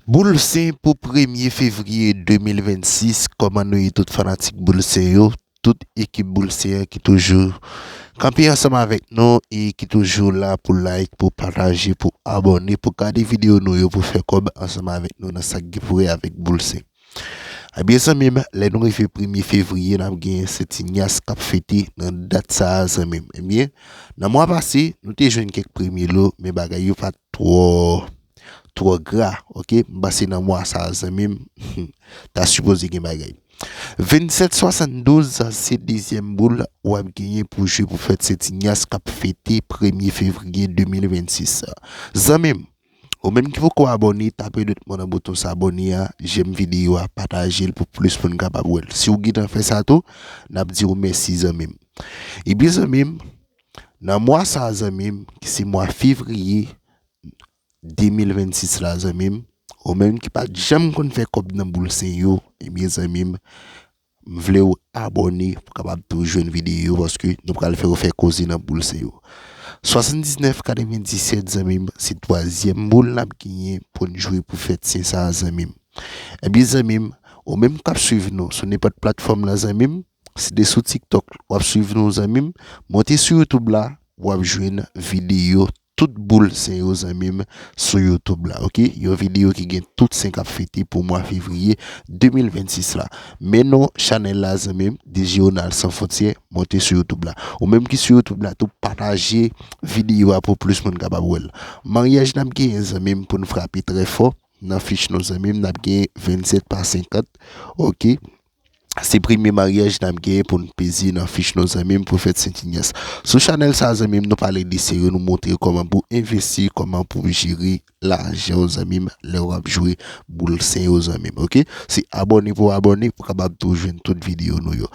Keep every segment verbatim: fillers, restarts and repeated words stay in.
Boul Sen pou premye fevriye de mil vennsis, kòman nou ye tout fanatik Boul Sen yo, tout ekip Boul Sen an ki toujou kanpe ansanm avèk nou e ki toujou la pou like, pou pataje, pou abòne, pou gade videyo nou yo, pou fè kòb ansanm avèk nou nan sa k gen pou wè avèk Boul Sen. Ebyen zanmi m, lè nou rive premye fevriye, n ap gen Sentinyas k ap fete nan dat sa a zanmi m. Ebyen, nan mwa pase, nou te jwenn kèk premye lo, men bagay yo pa t twò twò gra, oke? M panse nan mwa sa a, zanmi m, ta sipoze gen bagay. Vennsèt swasanndouz se dezyèm boul w ap genyen pou jwe pou fèt Sentinyas k ap fete premye fevriye de mil vennsis. Zanmi m, ou menm ki poko abòne, tape dwèt mwen nan bouton s'abonner a, j'aime videyo a, pataje l pou plis moun kapab wè l. Si w gentan fè sa tou, n ap di w mèsi, zanmi m. Ebyen, zanmi m, nan mwa sa a, zanmi m, ki se mwa fevriye, de mil vennsis la, zanmi m, ou menm ki pa t janm konn fè kòb nan Boul Sen yo, ebyen, zanmi m, m vle w abòne pou kapab tou jwenn videyo yo, paske nou pral fè w fè koze nan Boul Sen yo. Swasanndiznèf katrevenndisèt, zanmi m, se twazyèm boul n ap genyen pou n jwe pou fèt Sen sa a, zanmi m. Ebyen, zanmi m, ou menm k ap swiv nou sou nenpòt platfòm lan, zanmi m, si te sou TikTok w ap swiv nou, zanmi m, monte sou YouTube la, w ap jwenn videyo tout Boul Sen yo, zanmi m, sou YouTube la, oke? Yon videyo ki gen tout Sen k ap fete pou mwa fevriye de mil vennsis la. Men non chanèl la, zanmi m, D J Ronald Sans Frontières, monte sou YouTube la. Ou menm ki sou YouTube la tou, pataje videyo a pou plis moun kapab wè l. Maryaj n ap genyen, zanmi m, pou n frape trè fò nan fich nou, zanmi m, n ap genyen vennsèt pa senkant, oke? Se premye maryaj n ap genyen pou n peze nan fich nou, zanmi m, pou fèt Sentinyas. Sou chanèl sa a, zanmi m, nou pale de serye, nou montre kòman pou envesti, kòman pou jere lajan w, zanmi m, lè w ap jwe Boul Sen yo, zanmi m, oke? Se abòne pou abòne pou kapab tou jwenn tout videyo nou yo.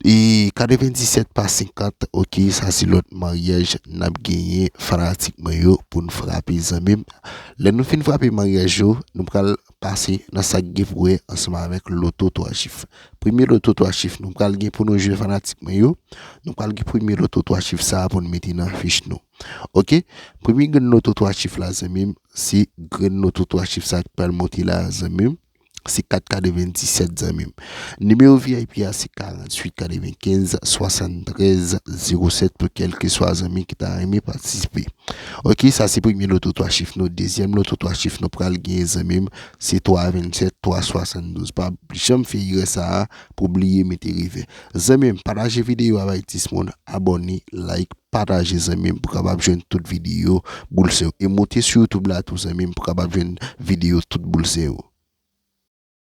E katrevenndisèt pa senkant, oke, sa se lòt maryaj n ap genyen fanatik mwen yo pou n frape, zanmi m. Lè nou fin frape maryaj yo, nou pral pase nan sa k gen pou wè ansanm avèk loto twa chif. Premye loto twa chif nou pral gen pou nou jwe, fanatik mwen yo. Nou pral gen premye loto twa chif sa a pou n mete nan fich nou. Oke? Premye grenn loto twa chif la, zanmi m, se grenn loto twa chif sa a ki pral monte la, zanmi m. Se kat katrevenndisèt, zanmi m. Nimewo V I P a se karanntuit katrevenkenz swasanntrèz zewo sèt pou kèlkeswa zanmi ki ta renmen patisipe. Oke, sa se premye loto twa chif nou. Dezyèm loto twa chif nou pral genyen, zanmi m, se twa vennsèt, twa swasanndouz. Pa janm fè erè sa a pou bliye mete revè. Zanmi m, pataje videyo a bay dis moun, abòne, like, pataje, zanmi m, pou kapab jwenn tout videyo Boul Sen yo. E monte sou YouTube la tou, zanmi m, pou kapab jwenn videyo tout Boul Sen yo.